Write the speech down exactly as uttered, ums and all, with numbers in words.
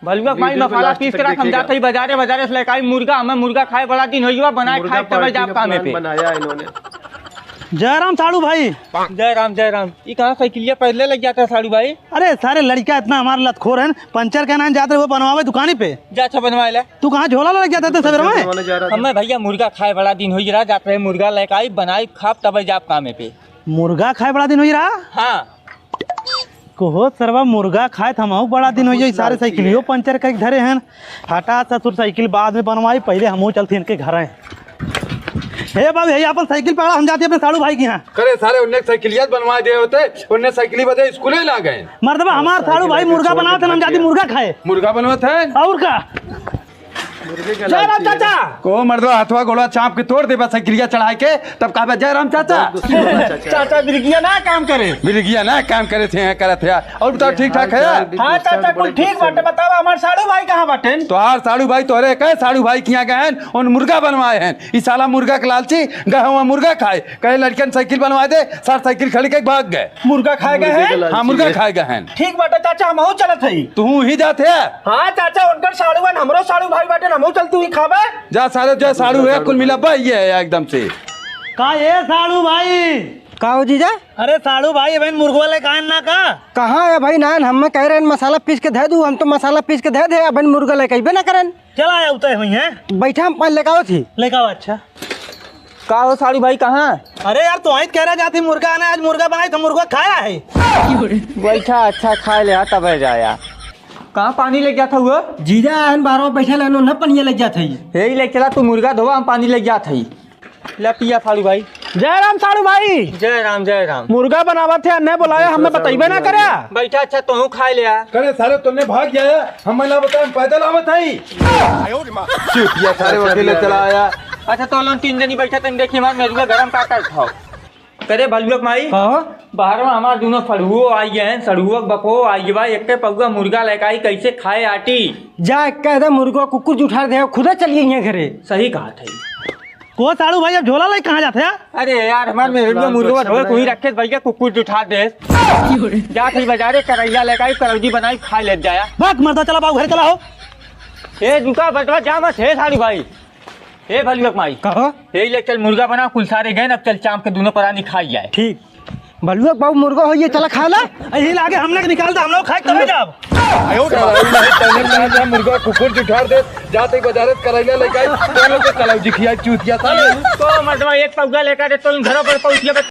भलुआ के माई, मसाला पीस के रख, हम जात हई बजारे, बजारे से लेके आई मुर्गा। हमें मुर्गा खाए बड़ा दिन होइ गवा, बनाए खाए तब जाब कामे पे। जय राम साढ़ू भाई। जय राम, जय राम। ई कहाँ साइकिलिया पैदले लग जात है साढ़ू भाई? अरे सारे लड़का इतना हमार लतखोर है, पंचर के नाम जात रहे वो बनवावे दुकानी पे। जा अच्छा बनवाए ले। तू कहाँ झोला लग जाता था सवेरे में? हमें भैया मुर्गा खाए बड़ा दिन होइ रहा, जात रहे मुर्गा लेके आई, बनाई खाब तब जाब कामे पे। मुर्गा खाए बड़ा दिन होइ रहा? हाँ। कहो सरवा, मुर्गा खाए त हमहू बड़ा दिन होइ गए, सारे साइकिलियो पंचर करके धरे हैं। हटा ससुर, साइकिल बाद में बनवाई, पहले हमहू चलते इनके घर हैं। हे बाबू, हे अपन साइकिल पकड़ा, हम जाते अपने साढ़ू भाई के यहाँ। करे सारे, उन्ने साइकिलिया बनवा दे होते, उन्ने साइकिल बदे स्कूले ना गए। मर्दबा, हमार साढ़ू भाई मुर्गा बनावत हैं, हम जाते मुर्गा खाए। मुर्गा बनवत हैं? और का? जय राम चाचा। को मर्दवा, हथवा गोड़वा चाप के तोड़ देबा साइकिलिया चढ़ाए के, तब कहबे जय राम चाचा। चाचा, बिरगिया ना काम करे। बिरगिया ना काम करे थे, यहाँ करत है। और बताओ, ठीक ठाक है? हाँ चाचा, कुल ठीक बाटे। बताओ, हमार साढ़ू भाई कहाँ बाटेन? तोहार साढ़ू भाई तोहरे कहे साढ़ू भाई किहाँ गए हैं, उन मुर्गा बनवाए हैं। ई साला मुर्गा के लालची गए हुआ मुर्गा खाए, कहे लड़कन साइकिल बनवा दे, सार साइकिल खड़ी के भाग गए। मुर्गा खाए गए हैं? हाँ, मुर्गा खाए गए हैं। ठीक बाटे चाचा, हमहू चलत हई। तू ही जात है? हाँ चाचा, उनकर साढ़ू बन, हमरो साढ़ू भाई बाटे, हमहू चलत हई खाबे। जा सारे, जा साढ़ू है, कुल मिला बा, ये है एकदम से। का ये साढ़ू भाई? का हो जीजा? अरे साढ़ू भाई, अबे मुर्गवा लेके आएन ना का? कहाँ है भाई नान? हमें कह रहे हैं मसाला पीस के दे दू, हम तो मसाला पीस के दे दे, अबे मुर्गा लेके अइबे ना करें। चला आया, उतरे हुई हैं। बैठा, हम पानी लेके आवत ही। लेके आओ, अच्छा। का हो साढ़ू भाई, कहाँ? अरे यार, तू आइत कह रहा जाती मुर्गा आना, आज मुर्गा बनाई तो मुर्गा खाया है। बैठा, अच्छा खाए ले, हाँ, तब है जाया। कहाँ पानी लेके जात हुआ? जीजा, आन बाहर में बैठा लेनो, न पनिया लेके जात है। यही लेके चला, तू मुर्गा धोवा, हम पानी लेके जात है। ले पिया साढ़ू भाई। जय राम साढ़ू भाई। जय राम, जय राम। मुर्गा बनावत है, अन्ने बुलाया, हमें बतइबे ना करे। बैठा, अच्छा, तोहू खाए ले आ। करे सारे, तोने भाग गया, हमें ना बताए, हम पैदल आवत हई। चुतिया सारे, अकेले चला आया। अच्छा, तो लोग तीन जनी बैठा, तुम देखिए, हमारे मेरुआ गरम का कर खाओ। करे भलुआ के माई। हाँ? बाहर में हमार दोनों सड़ुओ आई हैं, सड़ुओ के बको आई बा, एक के पौआ मुर्गा लेके आई, कैसे खाए आटी? जा, कह दे मुर्गा कुकुर जुठार दे, खुदा चलिए यहाँ घरे। सही कहा था। को साढ़ू भाई, अब झोला लेके कहाँ जाते हैं? अरे यार, हमार मेहरुआ मुर्गवा धोए कोई रखे भैया, कुकुर जुठार दे। जात ही बाजारे करैला लेके आई, करौजी बनाई, खा ले जाया। भाग मर्दा, चला बाबू, घर चला हो। ए, रुका बटवा, जा मत, हे साढ़ू भाई। ए, भलुआ के माई। कहो। ए, ले चल, मुर्गा बना, कुल सारे गए, अब चल, चाप के दोनों परानी खाई जाए। ठीक। भलुआ के बाबू मुर्गा होइए, चला खा ला। यही लागे हमने के निकाल दे, हम लोग खाए तबे जाब। साला, तूने कहा था मुर्गा कुकुर जुठार दे, जाते ही बाजारे से करैला लेके आई, तूने तो करौजी खियाई चूतिया साले। तो मर्दवा एक पौगा लेकर दे, तो घरों पर पहुंच गया,